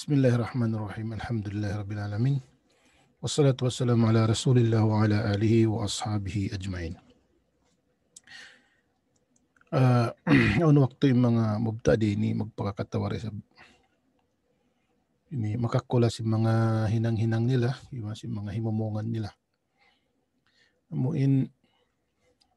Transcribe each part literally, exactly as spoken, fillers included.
بسم الله الرحمن الرحيم. الحمد لله رب العالمين. والصلاة والسلام على رسول الله وعلى آله وأصحابه أجمعين. Ah, awn waktu in manga mubtadi' ini magpakakatawa da isab. Ini makakula' sin manga hinang-hinang nila, iban sin manga himumungan nila. Amu in,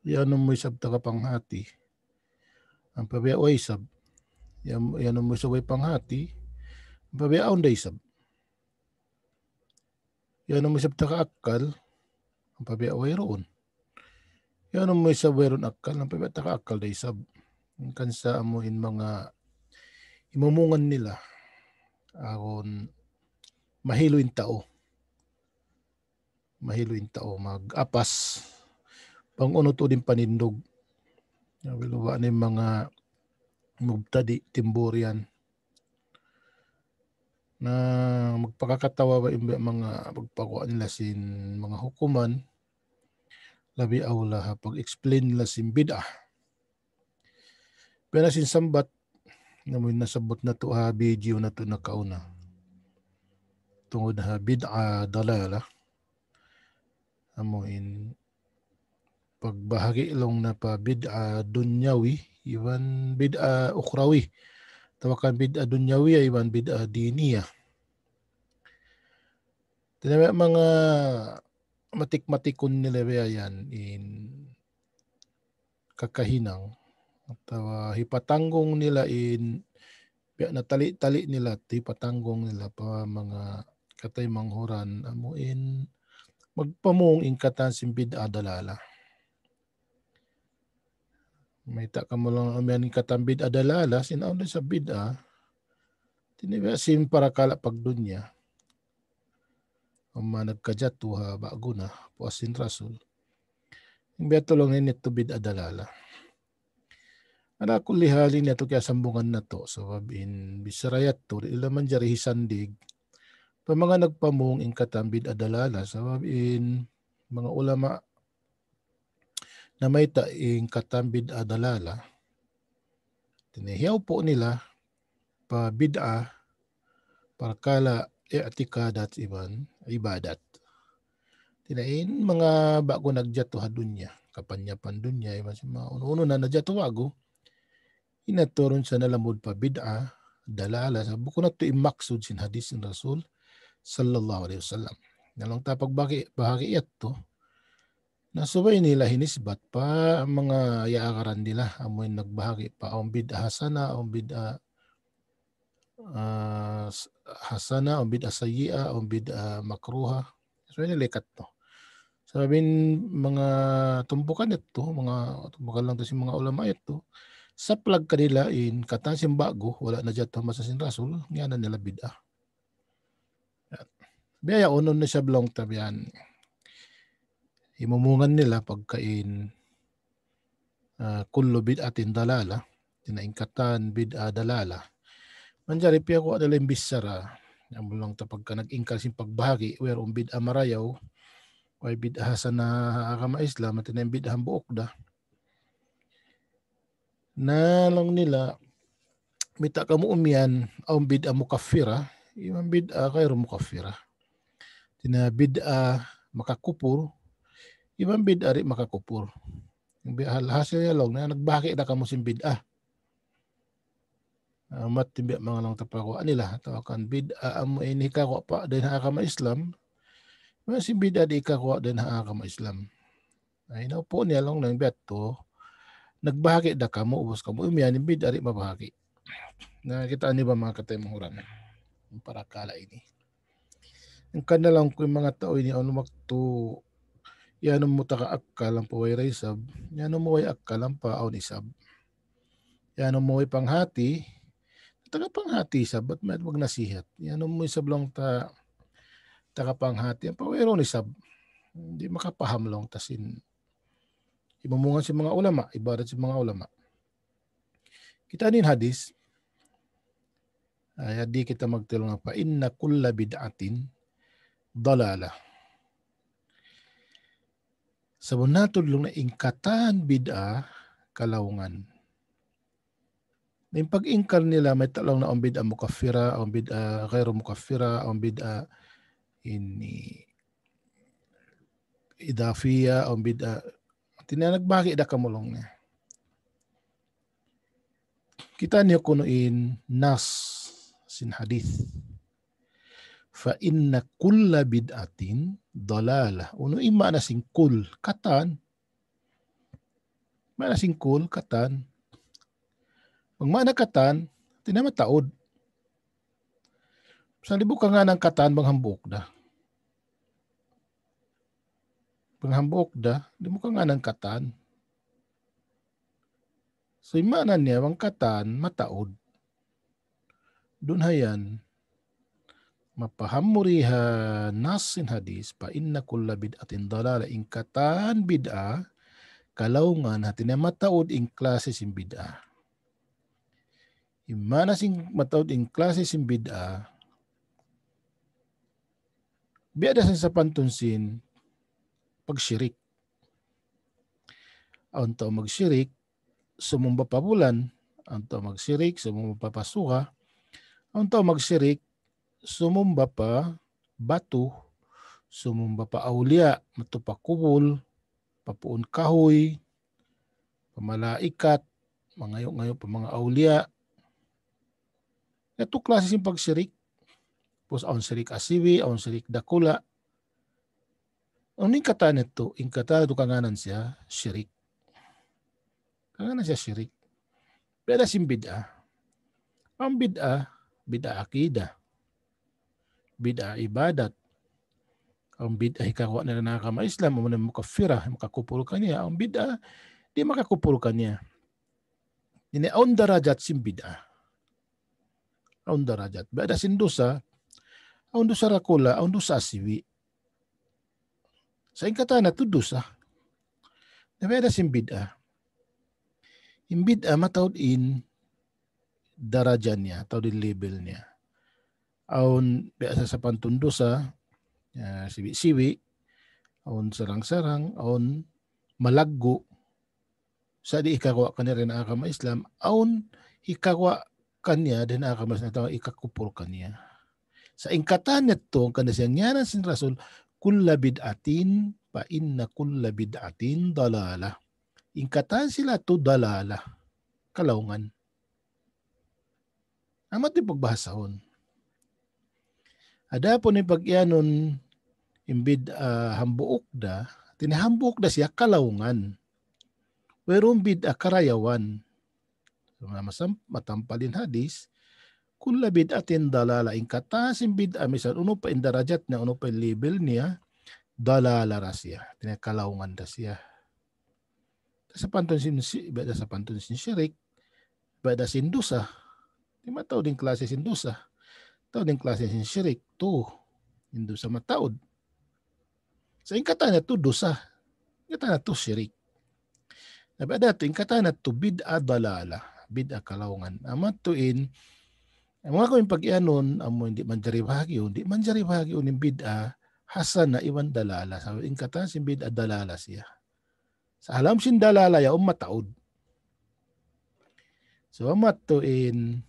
iyanun mu isab taga panghati, ampa biya' way isab. Iyan, iyanun mu isab way panghati, ampa biya' awn da isab. Iyanun mu isab taga akkal, ampa biya' wayruun. Iyanun mu isab wayruun akkal, ampa biya' taga akkal da isab. Hangkan sa amu in manga himumungan nila, awn mahilu' in tau. Mahilu' in tau mag-apas. Bang unu tuud in panindug. Nabiluwa' na in manga mubtadi' timburian. Na magpakakatawa ba in manga pagpaguwa' nila sin manga hukuman, labi awla ha pag-explain nila sin bid'ah. Biya' na sin sambat, amu in nasabbut natu' ha video natu' nakauna. Tungud ha bid'ah dalalah. Amu in pagbahagi' laung niya pa bid'ah dunyawi, iban bid'ah ukhrawi. Atawa kan bid'ah dunyawi, iban bid'ah diniyah. Tinabi manga matik-matikun nila biya' yan in kakahinang, atawa hipatanggung nila in, biya' na tali-tali nila, hipatanggung nila pa manga kataymanghuran, amu in magpamung in katan sin bid'ah dalalah. Mayta' kamu laung umiyan in katan bid'ah dalalah, sin awn da isab bid'ah. Tinibi sin parakala' pagdunya. Amu in nagkajatu ha ba'gu na, puas sin Rasul. In biya' tu laung ini tu bid'ah dalalah. Ala kulli hal, ini atu kiyasambungan natu', sabab in bichara yadtu, di' ila manjari hisandig pa manga nagpamung in katan bid'ah dalalah, sabab in manga ulama namayta' in katan bid'ah dalalah, tinihiyaw pu nila pa bid'ah parakala' i'tikadat iban ibadat. Tinabi in manga ba'gu nagjatu ha dunya, kapanyapan dunya, iban sin manga unu-unu na nagjatu ba'gu, in aturun sa nalamud pa bid'ah dalalah, sa bukun atu in maksud sin hadis sin Rasul sallallahu alayhi wasallam. Na laung ta pagbahagi', bahagi' yadtu, na subay nila hinisbat pa manga yaagaran nila, amu in nagbahagi' pa awn bid'ah hasana, awn bid'ah, ah, s-, hasana, awn bid'ah sayyi'ah, awn bid'ah makruha. Subay nila ikatu. Sabab in manga tumpukan yadtu, manga tumpukan laung ta sin manga ulama yadtu, saplag kanila in katan sin ba'gu, wala' najatu ha masa sin Rasul, ngiyanan nila bid'ah. Biya' yaun, unu isab laung ta biya' yan. Himumungan nila pagka in, ah, kullu bid'atin dalalah, tinabi in katan bid'ah dalalah. Manjari piyaguwa' nila in bichara, amu laung ta pagka nag-ingkar sin pagbahagi', wayruun bid'ah marayaw, way bid'ah hasana ha agama Islam, tinabi in bid'ah hambuuk da. Na laung nila, mayta' kamu umiyan, awn bid'ah mukaffirah, iban bid'ah ghayru mukaffirah. Tinabi bid'ah makakupur, iban bid'ah di' makakupur. Bi-, hal-, hasil niya laung niya, nagbahagi' da kamu sin bid'ah. Amu in biya' manga laung ta paguwa' nila, atawa kan bid'ah amu in hikaguwa' pa dayn ha agama Islam, iban sin bid'ah di' hikaguwa' dayn ha agama Islam. Na, in pu niya laung niya biya' tu, nagbahagi' da kamu, ubus kamu umiyan in bid'ah di' mabahagi'. Na, kitaa niyu ba manga kataymanghuran, in parakala' ini. Hangkan na laung ku in manga tau ini, awn waktu, iyanun mu taga akkal ampa way da isab, iyanun mu way akkal ampa awn isab. Iyanun mu way panghati, taga panghati isab, bat mayta' magnasihat. Iyanun mu isab laung ta, taga panghati, ampa wayruun isab. Di' makapaham laung ta sin himumungan sin manga ulama, ibarat sin manga ulama. Kitaa niyu in hadis, ah, di' kita magtulung apa, "Inna kulla bid'atin dalalah." Sabunnal tuud laung niya in katan bid'ah kalaungan. Na in pag-ingkar nila, mayta' laung niya awn bid'a mukaffira, awn bid'a ghairu mukaffira, awn bid'a ini idafiya, awn bid'a. Hati niya nagbahagi' da kamu laung niya. Kitaa niyu kunu' in nas sin hadith. Fa inna kulla bid'atin dalalah. Unu in maana sin kull? Katan. Maana sin kull, katan. Bang maana katan, hati niya mataud. Sa' di' mu kangānan katan bang hambuuk da. Bang hambuuk da, di' mu kangānan katan. So, in maana niya, bang katan, mataud. Duun hayan, mapaham mu di ha nas sin hadith, fa inna kulla bid'atin dalalah, in katan bid'a, kalaungan, hati niya mataud in klase sin bid'a. In maana sin mataud in klase sin bid'a, biya' da sin sapantun sin pagshirik. Awn tau magshirik, sumumba pa bulan, awn tau magshirik, sumumba pa pasuha, awn tau magshirik, sumumba pa batu, sumumba pa awliya, madtu pa kubul, pa puun kahuy, pa malaikat, mangayu'-ngayu' pa manga awliya. Yadtu klase sin pagshirik. Pus awn shirik asibi', awn shirik dakula'. Awn in katan yadtu, in katan yadtu kangānan siya shirik. Kangānan siya shirik. Biya' da sin bid'a. Awn bid'a, bid'a akida. Bid'a ibadat. Awn bid'a hikaruwa' niya dayn ha agama Islam, amun mukaffira, makakupur kaniya. Awn bid'a, di' makakupur kaniya. Ini awn darajat sin bid'a. Awn darajat. Biya' da sin dusa, awn dusa dakula', awn dusa asibi'. Sa' in katan yadtu dusa. Na biya' da sin bid'a. In bid'a mataud in daraja niya, atawa in level niya. Awn biya' sa sapantun dusa, ya, sibi'-sibi', awn sarang-sarang, awn malaggu', sa' di' hikaruwa' kaniya dayn ha agama Islam, awn hikaruwa' kaniya dayn ha agama Islam, atawa hikakupur kaniya. Sa' in katan yadtu, hangkan da siya ngiyanan sin Rasul, kulla bid'atin, fa inna kulla bid'atin dalalah. In katan sila yadtu dalalah. Kalaungan. Amu yadtu in pagbahasahun. Adapun in pag-iyanun in bid'a hambuuk da, hati niya hambuuk da siya kalaungan. Wayruun bid'a karayawan. So, masam-, matampal in hadith, kulla bid'atin dalalah, in katan sin bid'a, misan unu pa in darajat niya, unu pa in level niya, dalalah da siya. Hati niya kalaungan da siya. Sapantun sin si-, biya' da sapantun sin shirik, biya' da sin dusa. Di' mataud in klase sin dusa. Taud in klase sin shirik, tu. In dusa mataud. Sa' in katan yadtu dusa. In katan yadtu shirik. Na biya' da tu, in katan yadtu bid'a dalalah. Bid'a kalaungan. Amu yadtu in, amu aku in pag-iyanun, amu in di' manjari bahagiun, di' manjari bahagiun in bid'a hasana iban dalalah. Sabab in katan sin bid'a dalalah siya. Sa' ha lawm sin dalalah yaun mataud. So, amu yadtu in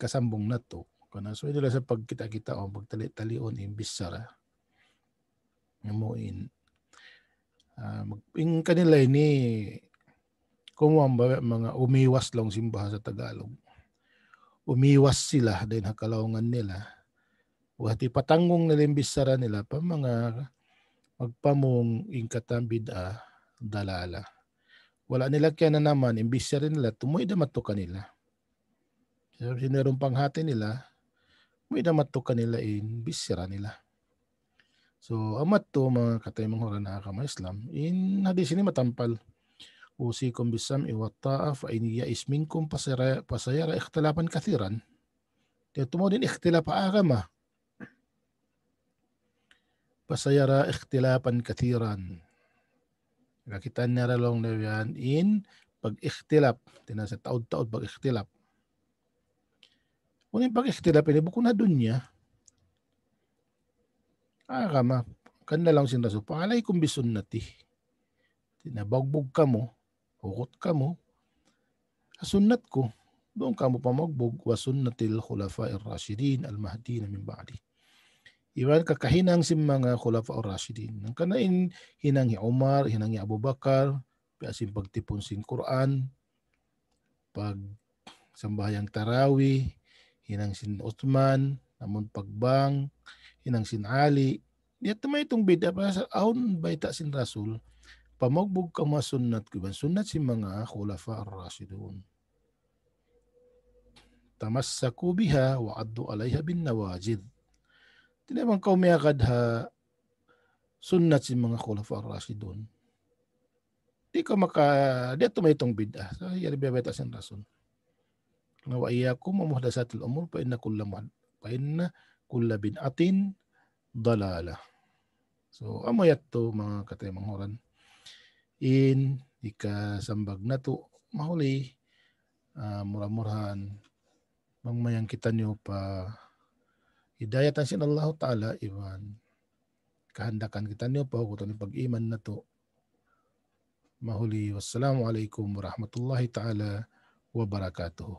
kasambung natu'. Karna' subay nila sa pagkita'-kitaun, pagtali'-taliun in bichara. Amu in, ah, mag-, in kanila ini, kumuan ba manga umiwas laung sin bahasa Tagalog. Umiwas sila dayn ha kalaungan nila. Wa, hati patanggung nila in bichara nila pa manga magpamung in katan bid'a dalalah. Wala' nila kiyananaman in bichara nila, tumuy da madtu kanila. Sabab sin wayruun panghati nila, tumuy da madtu kanila in bichara nila. So, amu yadtu manga kataymanghuran ha agama Islam, in hadith ini matampal. أوصيكم بالسمع والطاعة فإن يعش منكم فسيرى، فسيرى اختلافا كثيرا. Di' tuud in ikhtilaf agama. فسيرى اختلافا كثيرا. Kakitaan niya ra laung niya yan in pag-ikhtilaf. Hati niya sa taud-taud pag-ikhtilaf. Unu in pag-ikhtilaf ini bukun ha dunya. Agama, hangkan da laung sin Rasul, فعليكم بسنتي. Hati niya bugbug kamu, hugut kamu, ha sunnat ku. Duun kamu pamugbug وسنة الخلفاء الراشدين المهديين من بعدي. Iban kakahinang sin manga khulafa ar-rashidin. Hangkan in hinang hi Umar, hinang hi Abu Bakar, biya' sin pagtipun sin Qur'an, pagsambahayang tarawih, hinang sin Uthman, amun pagbang, hinang sin Ali. Di' tuud mayta' bid'ah, pasal awn bayta' sin Rasul, pamugbug kamu sunnat ku iban sunnat sin manga khulafa ar-rashidun. تمسكوا بها وعضوا عليها بالنواجذ. Di' na bang kamu miyagad ha sunnat sin manga khulafa ar-rashidun. Di' kamu maka, di' tuud mayta' bid'ah. Sa' yari biya' bayta' sin Rasul. وإياكم ومحدثات الأمور فإن كل محد-، فإن كل بدعة ضلالة. So, amu yadtu manga kataymanghuran. In hikasambag natu' mahuli, ah, mura-murahan, bang mayan kitaniyu pa hidayatan sin Allahu Ta'ala iban kahandakan kitaniyu pa hugutan in pag-iman natu'. Mahuli, wassalamu alaykum warahmatullahi ta'ala wabarakatuh.